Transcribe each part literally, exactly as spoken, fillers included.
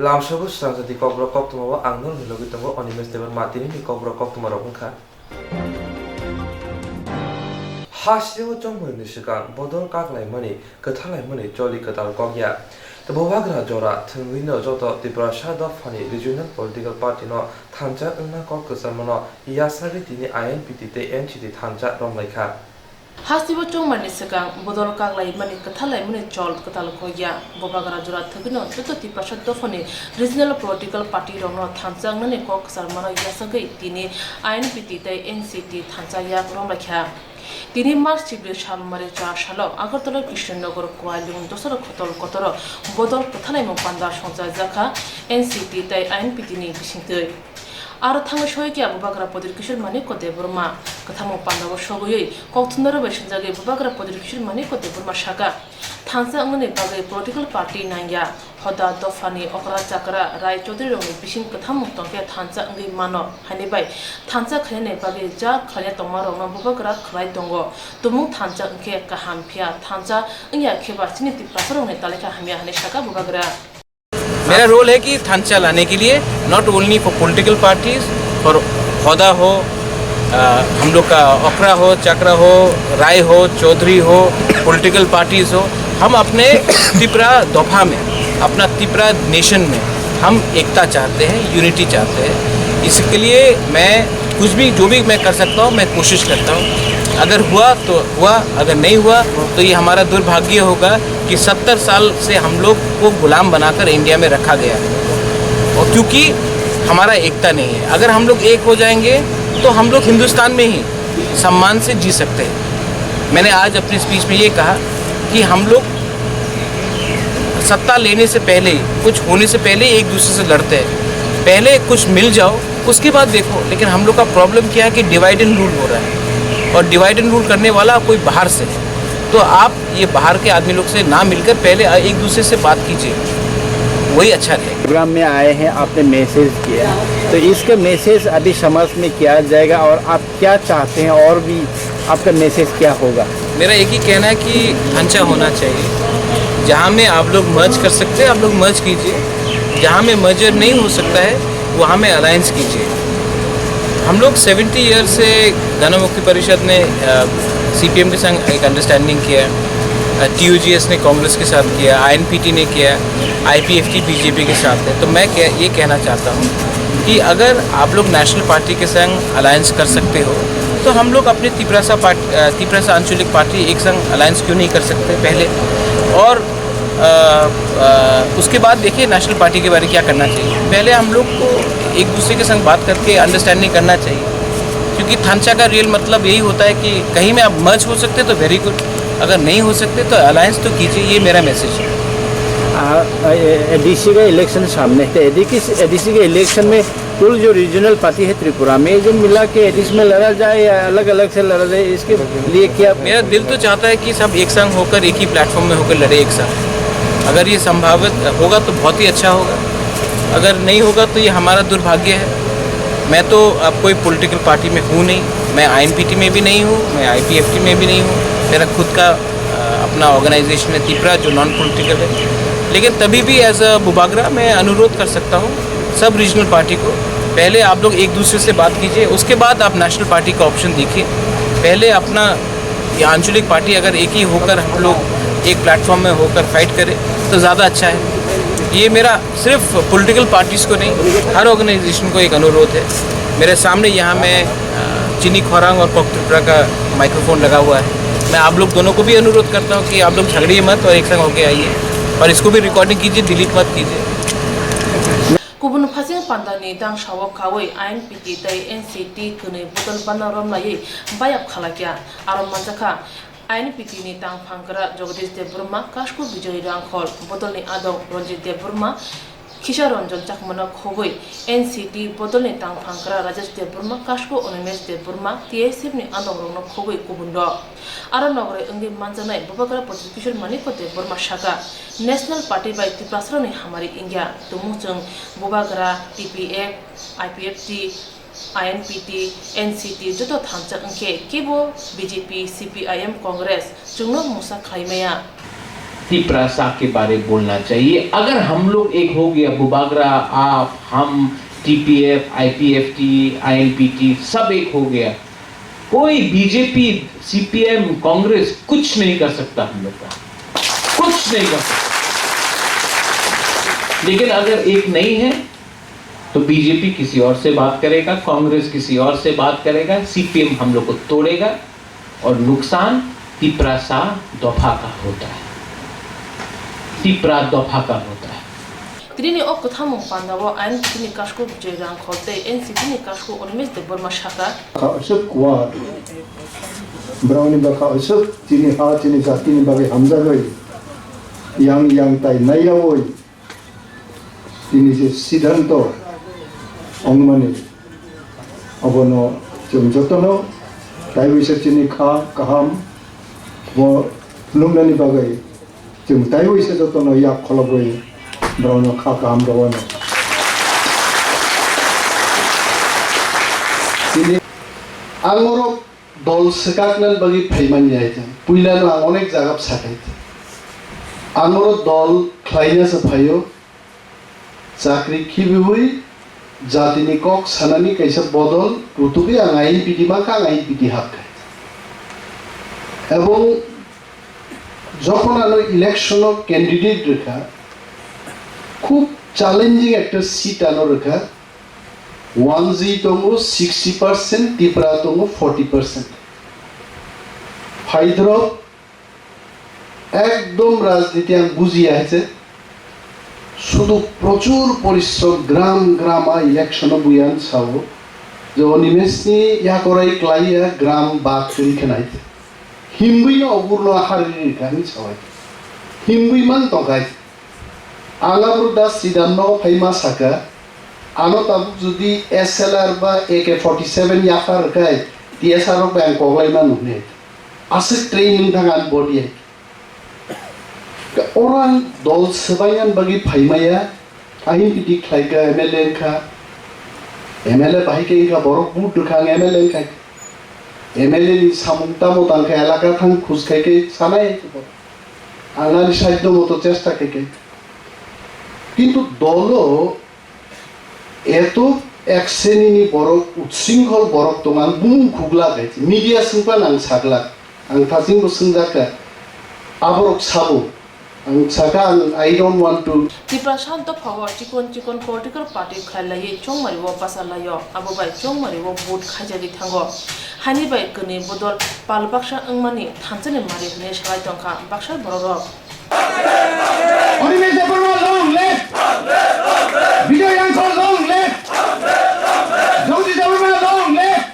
Lamsogo swrang jati kokborok koktwma o ang norokni logi tongo Animesh Debbarma. Tinini kokborok koktwma rok wngkha. Hasteo chongmani swkang bodol kaklaimani, kwthalaimani choli kwtal kokya. Bubagra jora thwngwino joto Tiprasa dophani regional political party no thansa wngna kok kwcharmano yasagwi tini I N P T tei N C T thansa romlaikha. Hasteo chongmani swkang bodol kaklaimani, kwthalaimani chol kwtal kokya. Bubagra jora thwgwino joto Tiprasa dophani regional political party rokno thansa wngnani kok kwcharmano yasagwi tini I N P T tei N C T thansa yak romlaikha. Tini March chibri salmari char salo Agartala Krishnanagar Kuailung Dosra Khotol Kotoro bodol kwthalaimung panda songchajakha N C T tei I N P T ni bisingtwi. Aro thangwi soikya Bubagra Podir Kishore Manikya Debbarma kwthamung pandao sogwiwi kokthumnairok bai swngjagwi Bubagra Podir Kishore Manikya Debbarma sakha, thansa wngnani bagwi political party nangya. Hoda dophani okra chakra rai chaudhuri rokni bising kwthamung tongkhe thansa wngwi mano, haini bai thansa khlainani bagwi ja khlaina tongmarokno bubagra khlai tongo. Tumung thansa wngkhe kaham, phiya thansa wngya khe ba chini Tiprasarokni talika hamya, hwnwi sakha bubagra. मेरा रोल है कि थांचा लाने के लिए, not only for political parties, for होदा हो, अ, हम लोग का ओखरा हो, चकरा हो, राय हो, चौधरी हो, पॉलिटिकल पार्टीज हो, हम अपने तिपरा दोफा में, अपना तिपरा नेशन में हम एकता चाहते हैं, यूनिटी चाहते हैं। इसके लिए मैं कुछ भी, जो भी मैं कर सकता हूँ, मैं कोशिश करता हूँ। अगर हुआ तो हुआ, अगर नहीं हुआ तो ये हमारा दुर्भाग्य होगा कि सत्तर साल से हम लोग को गुलाम बनाकर इंडिया में रखा गया है। और क्योंकि हमारा एकता नहीं है, अगर हम लोग एक हो जाएंगे तो हम लोग हिंदुस्तान में ही सम्मान से जी सकते हैं। मैंने आज अपनी स्पीच में ये कहा कि हम लोग सत्ता लेने से पहले, कुछ होने से पहले एक दूसरे से लड़ते हैं। पहले कुछ मिल जाओ, उसके बाद देखो। लेकिन हम लोग का प्रॉब्लम क्या है कि डिवाइड एंड रूल हो रहा है, और डिवाइड एंड रूल करने वाला कोई बाहर से है। तो आप ये बाहर के आदमी लोग से ना मिलकर पहले एक दूसरे से बात कीजिए, वही अच्छा रहेगा। प्रोग्राम में आए हैं, आपने मैसेज किया, तो इसका मैसेज अभी समाज में क्या जाएगा और आप क्या चाहते हैं और भी आपका मैसेज क्या होगा? मेरा एक ही कहना है कि ढांचा होना चाहिए। जहाँ में आप लोग मर्ज कर सकते हैं, आप लोग मर्ज कीजिए। जहाँ में मर्जर नहीं हो सकता है, वहाँ में अलायंस कीजिए। हम लोग सेवेंटी ईयर से गणमुक्ति परिषद ने, अ, सीपीएम के संग एक अंडरस्टैंडिंग किया है, अ, टीयूजीएस ने कांग्रेस के साथ किया, आईएनपीटी ने किया, आईपीएफटी बीजेपी के साथ है। तो मैं कह-, ये कहना चाहता हूँ कि अगर आप लोग नेशनल पार्टी के संग अलायंस कर सकते हो, तो हम लोग अपने तिपरासा पार्ट-, अ, तिपरासा आंचलिक पार्टी एक संग अलायंस क्यों नहीं कर सकते पहले? और, अ, अ, उसके बाद देखिए नेशनल पार्टी के बारे में क्या करना चाहिए। पहले हम लोग को एक दूसरे के संग बात करके अंडरस्टैंडिंग करना चाहिए, क्योंकि थांचा का रियल मतलब यही होता है कि कहीं में आप मर्ज हो सकते तो वेरी गुड, अगर नहीं हो सकते तो अलायंस तो कीजिए, ये मेरा मैसेज है। आ, ए-, एडीसी का इलेक्शन सामने है, तो एडी की, एडीसी के इलेक्शन में कुल जो रीजनल पार्टी है त्रिपुरा में, जो मिला के एडीसी में लड़ा जाए या अलग-अलग से लड़ा जाए, इसके लिए क्या? मेरा दिल तो चाहता है कि सब एक संग होकर, एक ही प्लेटफॉर्म में होकर लड़े एक साथ। अगर ये संभावित होगा तो बहुत ही अच्छा होगा, अगर नहीं होगा तो ये हमारा दुर्भाग्य है। मैं तो अब कोई पॉलिटिकल पार्टी में हूँ नहीं, मैं आईएनपीटी में भी नहीं हूँ, मैं आईपीएफटी में भी नहीं हूँ। मेरा खुद का, अ, अपना ऑर्गेनाइजेशन है तिपरा, जो नॉन पॉलिटिकल है। लेकिन तभी भी एज अ बुबागरा मैं अनुरोध कर सकता हूँ सब रीजनल पार्टी को, पहले आप लोग एक दूसरे से बात कीजिए, उसके बाद आप नेशनल पार्टी का ऑप्शन देखिए। पहले अपना ये आंचलिक पार्टी अगर एक ही होकर हम लोग एक प्लेटफॉर्म में होकर फाइट करें तो ज़्यादा अच्छा है। ये मेरा सिर्फ पॉलिटिकल पार्टीज को नहीं, हर ऑर्गेनाइजेशन को एक अनुरोध है। मेरे सामने यहाँ में, अ, चिनी खोरांग और पॉप त्रिपुरा का माइक्रोफोन लगा हुआ है। मैं आप लोग दोनों को भी अनुरोध करता हूँ कि आप लोग झगड़िए मत और एक संग होके आइए, और इसको भी रिकॉर्डिंग कीजिए, डिलीट मत कीजिए। Kubun phasing pandani dangsao kawi I N P T tei N C T kwnwi bodol bana romlaiwi bayap khalakya. Aro manjakha I N P T ni tangphangkra Jagadish Debbarma, Kasku Bijoy Rangkhol, bodolni adong Ranjit Debbarma, Khisa Ranjan Chakmano khogwi N C T bodolni tangphangkra Rajesh Debbarma, Kasku Animesh Debbarma, T I C F ni adongrokno khogwi kubunrok. Aro nogoroi wngwi manjaknai Bubagra Pradyot Kishore Manikya Debbarma sakha, National Party bai Tiprasarokni hamari wngya, tumung chwng Bubagra, T P F, I P F T, I N P T, N C T joto thansa wngkhe kebo B J P, C P I M, Congress chwngno mungsa khlai maya. Tiprasa के बारे बोलना चाहिए। अगर हम लोग एक हो गया, बुबागरा, आप, हम, टीपीएफ, आईपीएफटी, आईएनपीटी, सब एक हो गया, कोई बीजेपी, सीपीएम, कांग्रेस कुछ नहीं कर सकता हम लोग का, कुछ नहीं कर सकता। लेकिन अगर एक नहीं है तो बीजेपी किसी और से बात करेगा, कांग्रेस किसी और से बात करेगा, सीपीएम हम लोग को तोड़ेगा। और नुकसान तिपरासा दोफा का होता है, तिपरा दोफा का होता है। Tini o kwthamung pandao N C P ni kasku Bjoy Rangkhol tei N C P ni kasku Animesh Debbarma sakha. Kha oisuk kuar. Borokni bwkha oisuk chini ha chini jatini bagwi hamjagwi yang yang tai naiyaui. Tini je siddhanto wngmani, abono chwng jotono taiwi se chini kha kaham bo nuknani bagwi chwng taiwi se jotono yak kholobwi borokno kha kaham rwano. Tini ang oro dol swkaknani bagwi phaimani hai khe, puilano ang onek jaga bwsa khai khe. Ang oro dol khlaina se phaio, chakri khibiwi jatini kok sanani kaisa bodol rutugwi ang I N P T mankha, ang I N P T hapkha. Ebong jokhon ano election o candidate rwkha, khub challenging ekta seat ano rwkha, Wanjwi tongo sixty percent, Tipra tongo forty percent. Phaidrop ekdom rajniti ang bujiya hai se. Sudu prochur porishrom gram grama election o buyan sao. Je Animesh ni yakorai klaiya gram bak twi khenai. Himwi no oburno hariri kani sawai. Himwi man tongkai. Ang abro da sidam no phai ma saka, ano tabuk jodi S L R ba A K forty seven yaphar rwkhai, T S R rok bai ang koklai mano hwnwi. Aswk training thang ani body hai. Ka orang dol swbai ani bagwi phai maya, ahin titi khlai ka M L A wngkha, M L A bahai khe wngkha borok vote rwkha ang M L A wngkha. M L A ni samung tamo tangkha elaka thang khus khai khe sanai. Ang ani sadhyo moto chesta khe khe. Kintu dolo eto ek sreni ni borok, utsrinkhol borok tong, ang bumung khugla khe. Media swngpan ang saglak. Ang thachingbo swngjak kha. Aborok sabo. Ang saka ang, I don't want to. Tiprasa dophao chikon chikon political party khlai laiwi chongmari o bacha laio. Abo bai chongmari o vote khaijagwi thango. Haini bai kwnwi bodol pal baksa wngmani thansa ni mari hwnwi salai tongkha baksa borok rok. Animesh Debbarma long live! Bijoy Rangkhol long live! Jagdish Debbarma long live!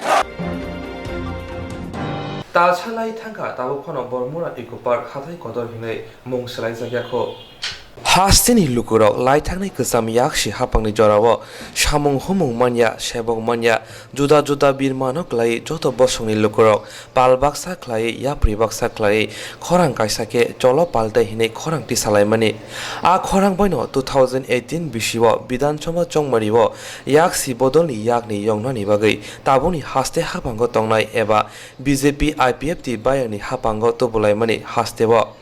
Talsa lai thangkha tabuk phano Bormura Eco Park hathai kotor hinwi mung swlaijakya kho. Hasteni lukurok laithaknai kwcham yaksi hapangni jorao samung humung manya, sebok manya, juda juda birmano klai joto bosongni lukurok pal baksa khlai, yapri baksa khlai, khorang kaisa khe cholo paltai hinwi khorang tisalaimani. A khorang baino two thousand eighteen bisio Bidhan Sabha chongmario yaksi bodolni yakni yongnani bagwi tabukni haste haphango tongnai eba B J P I P F T bayangni haphango tubulaimani hasteo.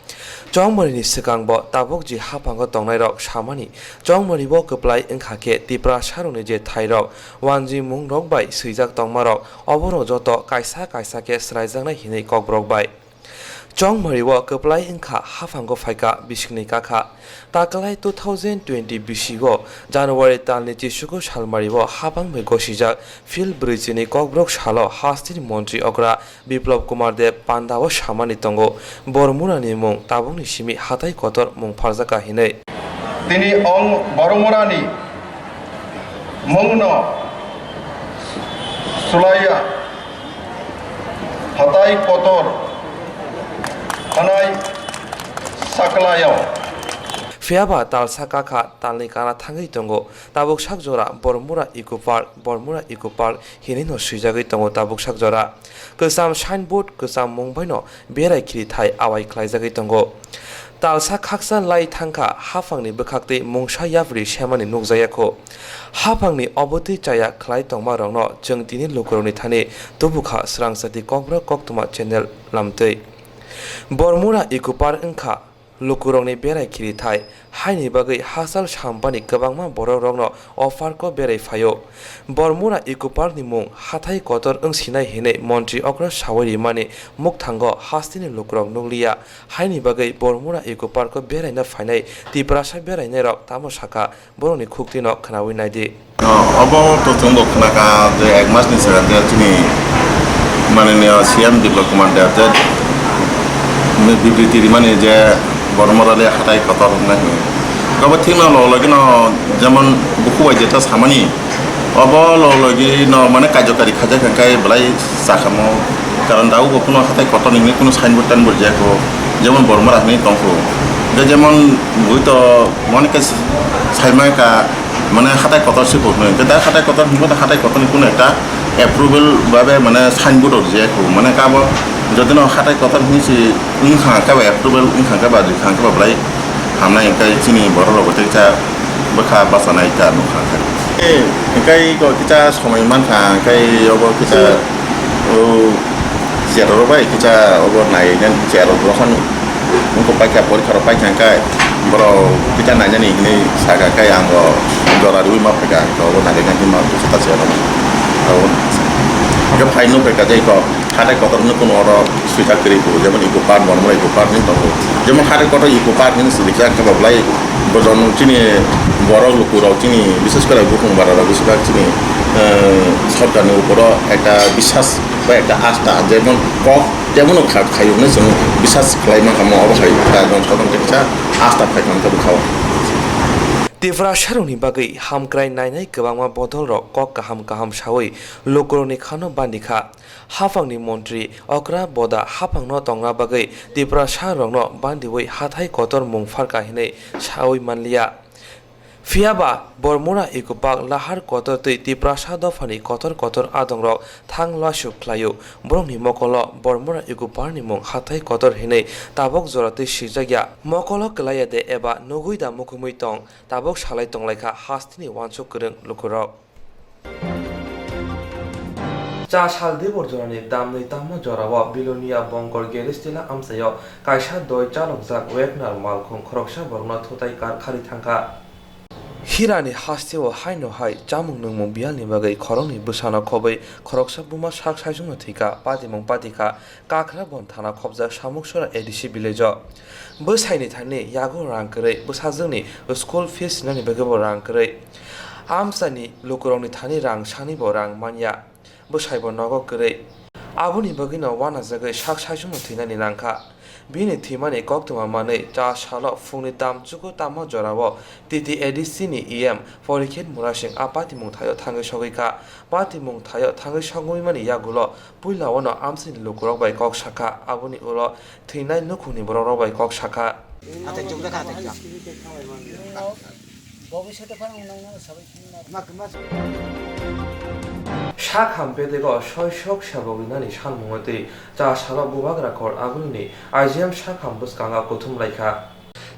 Chongmarini swkangbo tabuk je haphango tongnairok samani, chongmaribo kwplai wngkha khe Tiprasarokni je thairok wanjwimungrok bai swijak tongmarok, oborok joto kaisa kaisa khe swraijaknai hinwi kokborok bai. Chongmario kwplai wngkha haphango phaikha bisingni kakha. Taklai two thousand twenty bisigo January talni chisugo salmario haphang bai gosijak phil brwichini kokborok salo hasteni montri okra Biplab Kumar Deb pandao samani tongo, Bormurani mung tabukni simi hatai kotor mung pharjakha hinwi. Tini ong Bormurani mungno sulaiya hatai kotor hanai saklayo. Phiyaba talsa kakha talni kana thangwi tongo, tabuk sak jora Bormura Eco Park, Bormura Eco Park hinwi no swijagwi tongo tabuk sak jora. Kwcham signboard, kwcham mung baino berai khiri thai awai khlaijagwi tongo. Talsa khaksa lai thangkha, haphangni bwkhaktwi mungsa yapri semani nukjakya kho. Haphangni obotwi chaya khlai tongmarokno chwng tini lukurokni thani tubukha swrangchati kokborok koktwma channel lamtwi. Bormura Eco Park wngkha Lukurokni berai khirithai haini bagwi hachal sampani kwbangma borokrokno o parko berai phaio. Bormura Eco Parkni mung hathai kotor wngsinai hinwi montri okra sawi rimani mukthango hasteni lukurok nukliya. Haini bagwi Bormura Eco Parko beraina phainai Tiprasa berainairok tamo sakha, borokni khuktwino khwnawi naidi. Obo to chwngbo khwnakha je ek masni saka je chini mananiya C M Biplab Kumar Deb je bibriti rimani je Bormura le hathai kotor wngnai hwnwi. Obo thikno logilogino jemon bukhuk bai jeta samani, obo logilogino mane karjokari khaijak hwnkhe belai chakamo. Karon dago bo kunu hathai kotorni hwnwi kunu signboard tainboard rijak o, jemon Bormura hwnwi tongkho. Hwnkhe jemon bui to mane khe saimai ka, mane hathai kotor se bo hwnwi. Hwnkhe da hathai kotor hwnba da hathai kotorni kunu ekta approval babe mane signboard rok rijak o. Mane kabo jodino hathai kotor hwnwi se wngkha khe ba approval wngkha khe ba rikha khe ba belai hamnai hwnkhe chini borok rok bo tei cha bwkha bachanai ta nukha khe. Hwnkhe ko kisa somoi mankha hwnkhe obo kisa o chair rok bai kisa obo nai chair rok rw phano wngkha paikha porikha rok paikha hwnkhe borok kisa nainani hinwi sakha khe ang bo jora riui ma phaikha hwnkhe obo nainani hinwi ma bwswk ta chair rok. Hwnkhe phai nukphaikha je ko. Hathai kotor hwnwi kunu oro swijak kwrwi bo, jemon Eco Park, Bormura Eco Park hinwi tongo. Jemon hathai kotor Eco Park hinwi swijak khe bo belai bojon chini borok lukurok chini, bishes kore buphang bara rok besibak chini, eh, sorkarni uporo ekta biswas ba ekta asta jemon kok jemon kha khayo hinwi chwng biswas khlai mankha mo abo hai ta jong sodom kisa asta phai kha bwkha o. Tiprasarokni bagwi hamkrai nainai kwbangma bodolrok kok kaham kaham saui lukurokni khano bandi kha. Haphangni montri okra boda haphangno tongna bagwi Tiprasarokno bandiui hathai kotor mung pharkha hinwi saui manliya. Phiyaba Bormura Eco Park lahar kotor tei Tiprasa dophani kotor kotor adongrok thang lasuk khlaio. Borokni mokolo Bormura Eco Parkni mung hathai kotor hinwi tabok jora twi swijak ya. Mokolo kwlaiya de eba nugui da mukhumui tong, tabok salai tonglaikha hasteni uansuk kwrwng lukurok. Cha sal dibor jorani damni tamo jorao Bilonia Bongkor Geristila amchaio kaisa doi chalokjak Wagner malkhung khoroksa borokno thutai kar khari thangkha. Hirani hasteo haino hai chamung nungmung biyalni bagwi khoroknwi bwsano khobwi khoroksa buma sak saichungno thwikha, patimung patikha, Kakrabon thana khobjak Samuksora A D C village o. Bwsaini thani yago rang kwrwi, bwsajwkni school fees rinani bagwibo rang kwrwi. Amchaini lukurokni thani rang sanibo rang manya. Bwsaibo nogo kwrwi. Aboni bagwino uanajagwi sak saichungno thwinani nangkha. Bini thwimani koktwma manwi cha salo phungni tamchugo tamo jorao T T A D C ni E M Porikhet Murasing a patimung thaio thangwi sogwi kha. Patimung thaio thangwi sogwi mani yagulo puila wano amchaini lukurok bai kok sakha, aboni ulo thwinai nukhungni borokrok bai kok sakha. Sakham bedego soisok sebok rinani sanmungo twi cha salo bubagra khor agulini I G M sakham bwskango kuthum laikha.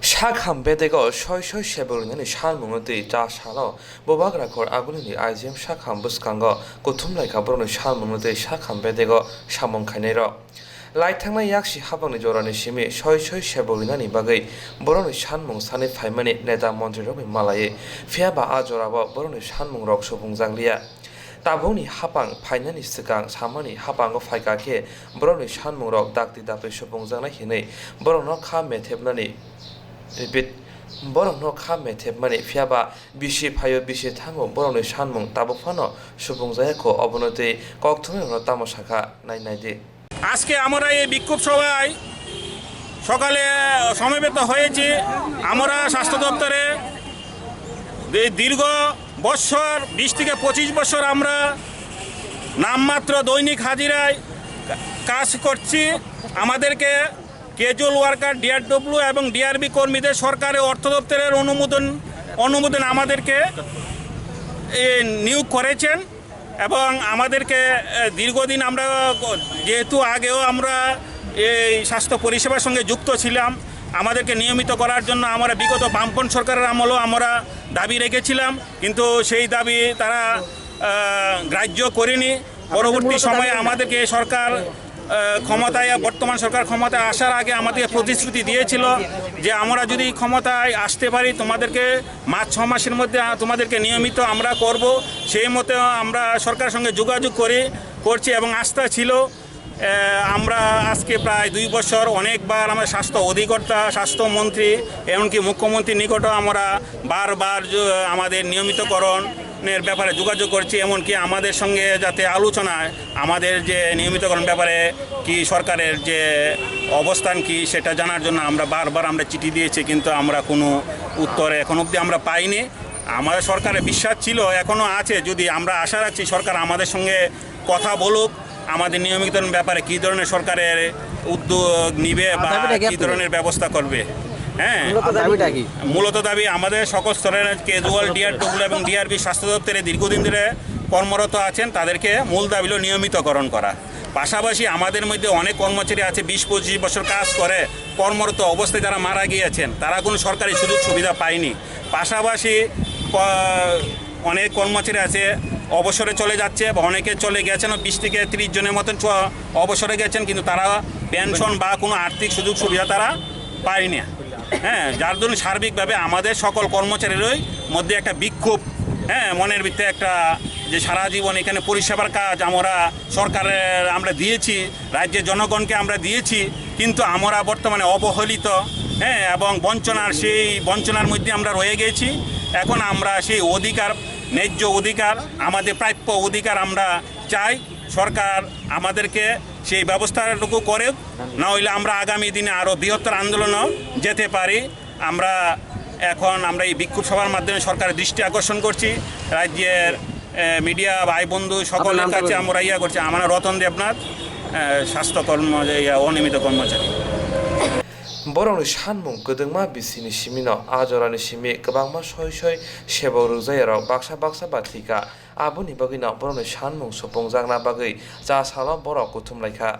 Sakham bedego soi soi sebok rinani salmungno twi cha salo bubagra khor agulini I G M sakham bwskango kuthum laikha borokni salmungno twi sakham bedego samung khainairok. Laithangnai yaksi hapangni jorani simi soi soi sebok rinani bagwi borokni sanmung sanwi phaimani neta montrirokni malaiwi, phiyaba a jorao borokni sanmungrok supungjak liya. Tabukni hapang phainani swkang samani hapango phaikha khe borokni sanmungrok dakti dapri supungjaknai hinwi borokno kha methepnani, repeat, borokno kha methepmani, phiyaba bisi phaio bisi thango borokni sanmung tabuk phano supungjakya kho, obono tei kokthumnairokno tamo sakha nai naidi. আজকে আমরা এই বিক্ষোভ সভায় সকালে সমবেত হয়েছি। আমরা স্বাস্থ্য দপ্তরে এই দীর্ঘ বৎসর, বিশ থেকে পঁচিশ বছর আমরা নামমাত্র দৈনিক হাজিরায় কা-, কাজ করছি। আমাদেরকে ক্যাজুয়াল ওয়ার্কার, ডিআরডব্লিউ এবং ডিআরবি কর্মীদের সরকারের অর্থ দপ্তরের অনুমোদন, অনুমোদন আমাদেরকে, এ, নিয়োগ করেছেন। এবং আমাদেরকে, এ, দীর্ঘদিন আমরা ক-, যেহেতু আগেও আমরা এই স্বাস্থ্য পরিষেবার সঙ্গে যুক্ত ছিলাম, আমাদেরকে নিয়মিত করার জন্য আমরা বিগত বামফ্রন্ট সরকারের আমলেও আমরা দাবি রেখেছিলাম, কিন্তু সেই দাবি তারা, আহ, গ্রাহ্য করেনি। পরবর্তী সময়ে আমাদেরকে সরকার আহ, ক্ষমতায়, বর্তমান সরকার ক্ষমতায় আসার আগে আমাদের প্রতিশ্রুতি দিয়েছিল যে আমরা যদি ক্ষমতায় আসতে পারি, তোমাদেরকে মাস ছ মাসের মধ্যে, আহ, তোমাদেরকে নিয়মিত আমরা করব। সেই মতো আমরা সরকারের সঙ্গে যোগাযোগ করি, করছি এবং আস্থা ছিল। আহ, আমরা আজকে প্রায় দুই বছর অনেকবার আমরা স্বাস্থ্য অধিকর্তা, স্বাস্থ্যমন্ত্রী, এমনকি মুখ্যমন্ত্রীর নিকটও আমরা বারবার জ-, আমাদের নিয়মিতকরণ এর ব্যাপারে যোগাযোগ করছি, এমনকি আমাদের সঙ্গে যাতে আলোচনায় আমাদের যে নিয়মিতকরণ ব্যাপারে কি সরকারের যে অবস্থান কি সেটা জানার জন্য আমরা বারবার আমরা চিঠি দিয়েছি, কিন্তু আমরা কোনো উত্তর এখন অবধি আমরা পাইনি। আমাদের সরকারে বিশ্বাস ছিল, এখনও আছে, যদি আমরা আশা রাখছি সরকার আমাদের সঙ্গে কথা বলুক, আমাদের নিয়মিতকরণ ব্যাপারে কী ধরনের সরকারের উদ্যোগ নিবে বা কী ধরনের ব্যবস্থা করবে। হ্যাঁ, মূলত দাবিটা কি? মূলত দাবি আমাদের সকল স্তরের ক্যাজুয়াল, ডিআরডব্লিউ এবং ডিআরবি স্বাস্থ্য দপ্তরে দীর্ঘদিন ধরে কর্মরত আছেন, তাদেরকে মূল দাবি হলো নিয়মিতকরণ করা। পাশাপাশি আমাদের মধ্যে অনেক কর্মচারী আছে, বিশ পঁচিশ বছর কাজ করে কর্মরত অবস্থায় তারা মারা গিয়েছেন, তারা কোনো সরকারি সুযোগ সুবিধা পায়নি। পাশাপাশি ক-, অনেক কর্মচারী আছে অবসরে চলে যাচ্ছে বা অনেকে চলে গেছেন, বিশ থেকে ত্রিশ জনের মতন চ-, অবসরে গেছেন, কিন্তু তারা পেনশন বা কোনো আর্থিক সুযোগ সুবিধা তারা পায়নি। হ্যাঁ, যার দরুন সার্বিকভাবে আমাদের সকল কর্মচারীরই মধ্যে একটা বিক্ষোভ, হ্যাঁ, মনের ভিতরে একটা যে সারা জীবন এখানে পরিষেবার কাজ আমরা সরকারের আমরা দিয়েছি, রাজ্যের জনগণকে আমরা দিয়েছি, কিন্তু আমরা বর্তমানে অবহেলিত, হ্যাঁ, এবং বঞ্চনার সেই বঞ্চনার মধ্যে আমরা রয়ে গেছি। এখন আমরা সেই অধিকার, ন্যায্য অধিকার, আমাদের প্রাপ্য অধিকার আমরা চাই। সরকার আমাদেরকে সেই ব্যবস্থাটুকু করে, না হইলে আমরা আগামী দিনে আরও বৃহত্তর আন্দোলনেও যেতে পারি। আমরা এখন আমরা এই বিক্ষোভ সভার মাধ্যমে সরকারের দৃষ্টি আকর্ষণ করছি, রাজ্যের, এ, মিডিয়া ভাই বন্ধু সকলের কাছে আমরা ইয়া করছি। আমার নাম রতন দেবনাথ, এ, স্বাস্থ্য কর্ম-, ইয়া, অনিয়মিত কর্মচারী। Borokni sanmung kwdwngma bisini simino a jorani simi kwbangma soi soi sebok rwjayarok baksa baksa ba thwikha. Aboni bagwino borokni sanmung supungjakna bagwi cha salo borok kuthum laikha.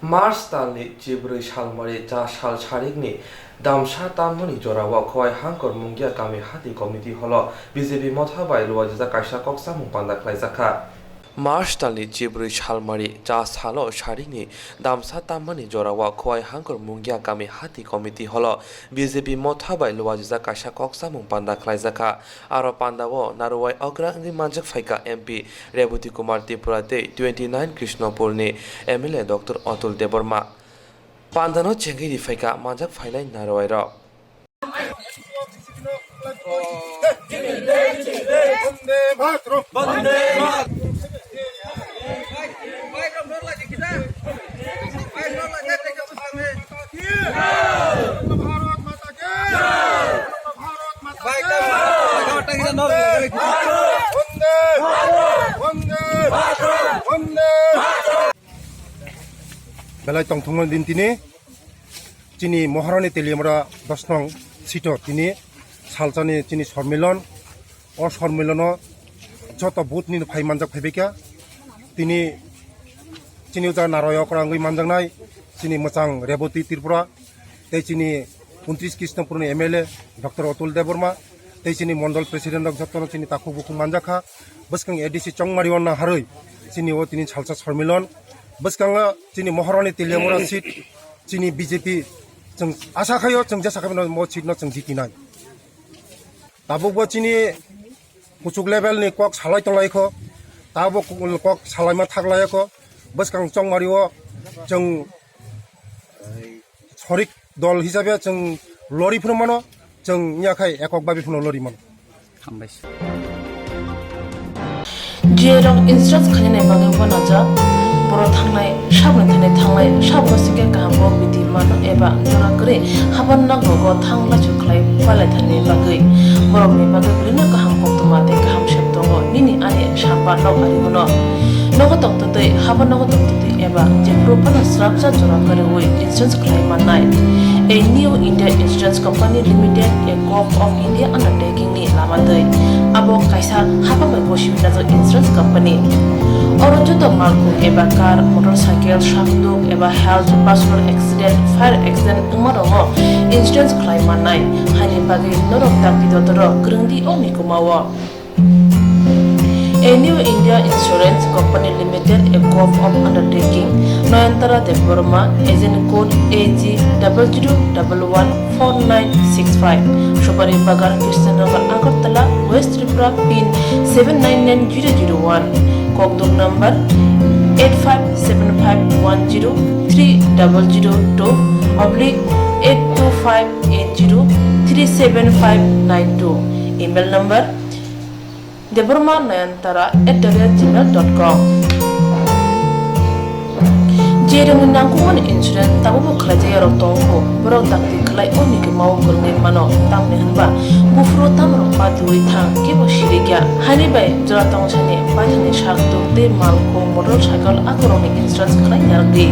March talni chibrwi salmari cha sal sarikni damsa tammani jorao Khowai Hangkor Mungia Kami Hati Committee Hall-o B J P motha bai luajijak kaisa kokchamung panda khlaijakha. March talni chibrwi salmari cha salo sarikni damsa tammani jorao Khowai Hangkor Mungia Kami Hati Committee Hall-o B J P motha bai luajijak kaisa kokchamung panda khlaijakha. Aro pandao narwai okra wngwi manjak phaikha M P Reboti Kumar Tripura tei twenty nine Krishnapurni M L A Doctor Atul Debbarma. Pandano chengwi ri phaikha manjak phainai narwairok. Belai tongthokmani din tini, chini Maharani Teliamura dos nong seat-o tini salsani chini sormilan. O sormilono joto booth ni phai manjak phaibaikha. Tini chini uja naroi okra wngwi manjaknai chini mwchang Reboti Tripura tei chini untris Krishnapurni M L A Doctor Atul Debbarma tei chini mondol president rok jotono chini takhuk bukhuk manjakha. Bwskang A D C Chongmari o naharwi chini o tini salsa sormilon. Bwskango chini Maharani Teliamura seat chini B J P chwng asa khaio chwng jesa khaibano o seat no chwng jitinai. Tabukbo chini kuchuk level ni kok salai tonglaikho, tabuk kok salaima thaklaikho. Bwskang Chongmari o chwng sorik dol hisabe chwng lori phano mano, chwng wngya khai ekok babi phano lori mano. Hambai. Jiyarok insurance khainani bagwi uanajak, borok thangnai saboni thani thanglai, saboni sikhe kaham bo bidi mano eba jora kwrwi haban nokrogo thang laichuk khlai palai thani bagwi. Borokni bagwi bwrwino kaham koktwma tei kaham sep tongo, nini ani samba nok ari bono. Nogo tongtwtwi, haban nogo tongtwtwi eba jephuru phano srapsa jora kwrwi insurance khlai mannai. A New India Insurance Company Limited, a Corp of India undertaking ni lama twi. Abo kaisa hapang bai bo simi najak insurance company. Oro joto malkhung eba car, motorcycle, sakduk eba health, personal accident, fire accident wngma rokno insurance khlai mannai. Haini bagwi norok dakti dotoro kwrwngdi o mikuma o. A New India Insurance Company Limited, a gov of undertaking, Nayantara Debbarma, agent code A G double zero double one four nine six five, Subari Bagan, Krishnanagar, Agartala, West Tripura, pin seven nine nine zero zero one, kokduk number eight five seven five one zero three double zero two oblique eight two five eight zero three seven five nine two, email number Debbarma Nayantara at the rate gmail dot com. Je rwngni nangkukmani insurance tabukbo khlaijak yarok tongo, borok dakti khlai o nigwmao kwrwngwi mano, tamni hwnba buphuru tamrok patiui thang, kebo sirikya. Haini bai jora tongsani baithangni sak tuk tei mal khung, motor cycle akorokni insurance khlai narwkdi.